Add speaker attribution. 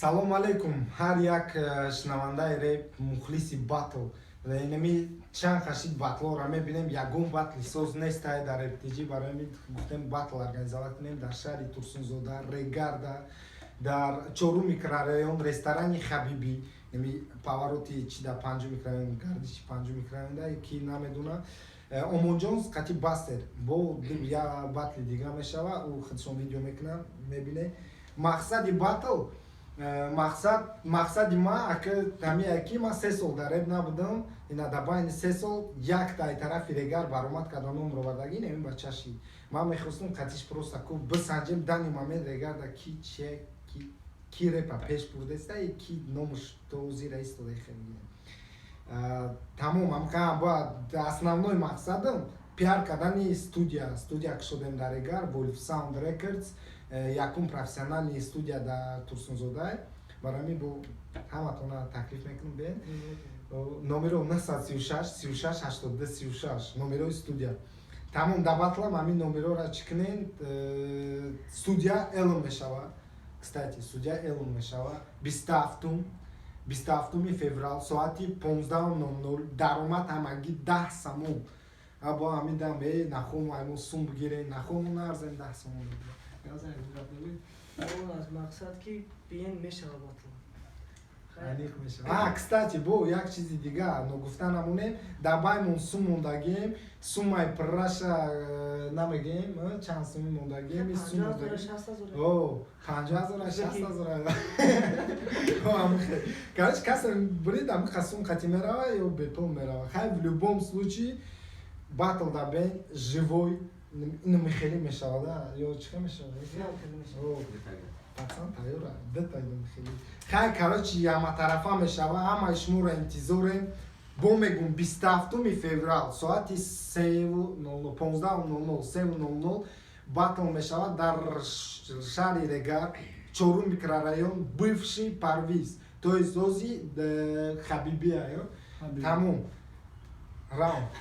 Speaker 1: Салом алейкум, ҳар як шунавандаи реп, мухлиси батл. Инами чанд хашид батлоро мебинем, ягон батли соз нестай дар РПТЖ. Барои ҳамин гуфтем, батл организовать кунем дар шаҳри Турсунзода, Регарда, дар чорум микрорайон, ресторани Хабибӣ. Нами повороти чи дар панҷум микрорайон, гардиши панҷум микрорайонда, ки намедона. Омонҷон қати Бастер бо я батли дига мешава, ӯ худшон видео мекунам, мебине. Мақсади батл, мақсади ма ака ҳамия ки ман 3 сол дар реп набудам. Ина дар байни 3 сол якта ай тарафи Регар баромад карда, ном ровардаги неми бачаши. Ман мехостум қатиш просто ку бисанҷем, данный момент Регарда ки че, ки репа пеш бурдеста и ки номуш то зира истода хеле. Тамом, ҳамка бояд основной мақсадам пиар кардани студия. Студия кушодем дар Регар, Wolf Sound Records, якум профессиональный студия дар Турсунзода. Барои ҳамин бо ҳаматона таклиф мекунам, бен. Номеро 936 36 82 36, номерои студия. Тамом, дар батлам ҳамин номерора чӣ кунен, студия эълон мешава. Кстати, студия эълон мешава 27-ум, 27-уми феврал, соати 15:00. Даромад ҳамагӣ 10 сомон. Бо ҳамин дам э нахом аймон сум бигирен, нахом нарзем, 10 сомон.
Speaker 2: Аз мақсад ки биен, мешава батл.
Speaker 1: Аниқ мешава. А, кстати, бо як чизи дига ногуфта намонем: дар баймон сум мондагием, суммаи праша намегем, чанд суми мондагием. Сум о 50 000, 60 000. Короче, касе бурид, ҳамиқа сум қати мерава ё бепул мерава. Хай, в любом случае батл да бен живой инами хеле мешавада ё чӣ мешава? Пацан тайёра дета инами хеле. Хай, короче, ҳаматарафа мешава, ҳамаи шуморо интизорем. Бо мегум, 27-уми феврал, соати 3:00, 15:00, 3:00 батл мешавад дар шаҳри Регар, чорум микрорайон, бывший Парвиз, то есть ози Хабибия. Тамом, раунд.